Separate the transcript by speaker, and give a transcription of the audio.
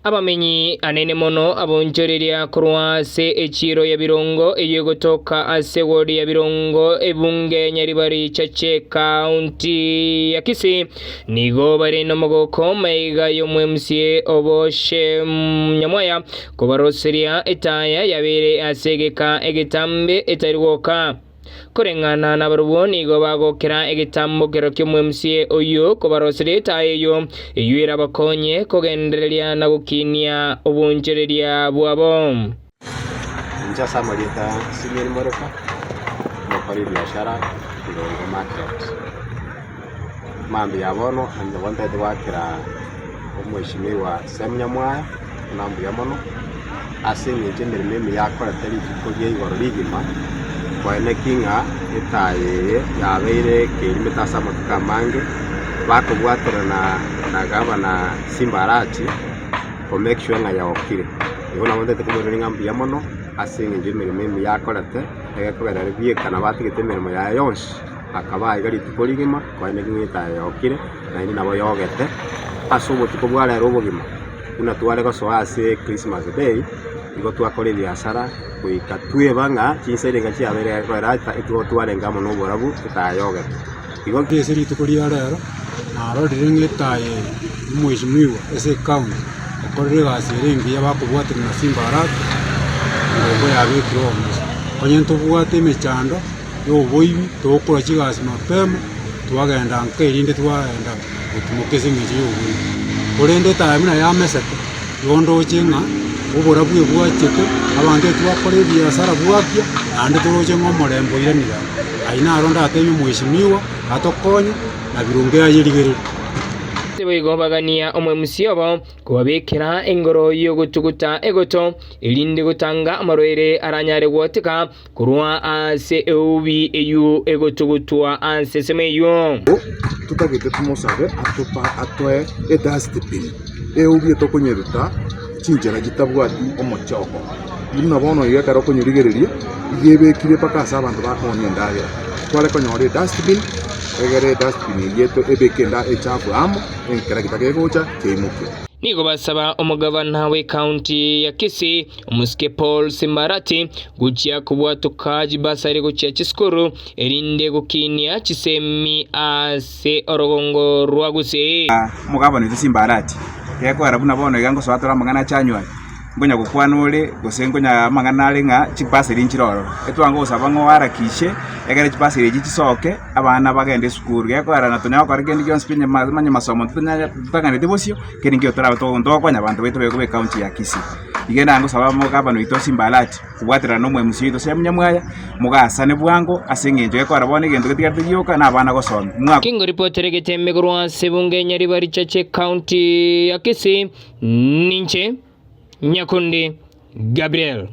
Speaker 1: Abamenyi anene mono abonchoreria korwa ase echiiro ya Birongo eyio egotoka ase ward ya Birongo ebunge Nyaribari Chache County ya Kisii nigo bare nomogoko maiga y'omwMCA obo Shem Nyamwaya kobaroseria etaya yabeire ase egeka egetambe etari gwoka. Koreng'ana nabarabwo nigo bagokera egetambokero ki'omwMCA oyio kobaroseria etaya eyio, eyio erabakonye kogendereria na gokinia obonchereria bwabo.
Speaker 2: Inche ase amarieta Simeon Moreka, omokori ebiashara Birongo Market. Mambia ya bono nigo ntagete goakera omweshimiwa Sam Nyamwaya buna mbuya mono, ase eng'encho emeremo emiya akorete rituko ria igoro rigima, koeneki ng'a etaya eye yabeire ekerimete ase amatuko amange, bakobwaterana na gavana Simba Arati ko make sure ng'a yaokire. Igo nabo ntagete komoiraneria ng'a mbuya mono ase eng'encho emeremo emiya akorete, egekogera ere bieka nabo atigete emeremo yaye yonsi. Akaba aiga rituko rigima, kwaeneki ng'a etaya yokire, naende nabo yogete ase obotuko bwa rero obogima. Buna tware gosoa ase Christmas day, igo twakora ebiasara goika tweba ng'a chinsa erenga chiabeire egekoera etigo twarenge amo noborabu etaya yogete. Igo.
Speaker 3: Ase rituko ria rero narorire ng'a etaya eye omweshimiwa ase ecounty okorire egasi ere engiya bakobwaterana na Simba Arati, engongo yabekirwe omosa. Onye ntobwate emechando. Y'oboibi, togokora chigasi mapema, twagenda nka erinde twagenda gotimoka ase eng'encho y'oboibi. Korende etaya buna yamesete, igo ndoche ng'a oborabu ebwachete, abanto etwakora ebiasara bwakia, naende toroche ng'a omorembe oiranire aa. Ayio naro ndatebie omweshimiwa, atokonye, na birungo yaye rigereria.
Speaker 1: Ase boigo bagania omwemusi obo kobabekera engoro y'ogotuguta egoto, erinde gotanga amarwaire aranyare gwoteka Korwa ase eubi eyio egotugutwa ase ensemo eyio.
Speaker 4: Totagete tomosabe atopa atoe edustbin, eubi etokonyeruta chinchera chitabwati omochoko. Buna bono iga ekero okonyerigereria, iga ebekire mpaka ase abanto bakoonia endagera. Tware konyora edustbin, egere edustbin eyio ebeke enda echafu amo, ekero getaka kegocha keimoke.
Speaker 1: Nigo basaba omogavana bw'ecounty ya Kisii Omosike Paul Simbarati gochia kobwatoka chibasari gochia chisukuru erinde gokinia chisemi ase orogongo rwa Gusii.
Speaker 5: Omogabana oito Simbarati, gekoera buna bono iga ngosoa tore amang'ana a January, nkonya gokwana ore gose nkonya amang'ana are ng'a chibasari nchire ororo. Etwange gosaba ng'a oharakishe egere chibasari echi chisoke abana bagende esukuru. Gekoera na tonya gokora kende gionsi pi onye onye masomo totang'aneti bosio, kende nkio torabe togokonya abanto baito be ekaunti ya Kisii. Iga nagosaba omogabana oito Simba-Arati kobwaterana nomoemusi oito Sem Nyamwaya, mogasane bwango ase engencho gekogera bono egento getigarete gioka na abana gosomia. Mwako.
Speaker 1: Kingoripotera egetembe korwa ase ebunge Nyaribari Chache County ya Kisii, ninche Nyakundi Gabriel.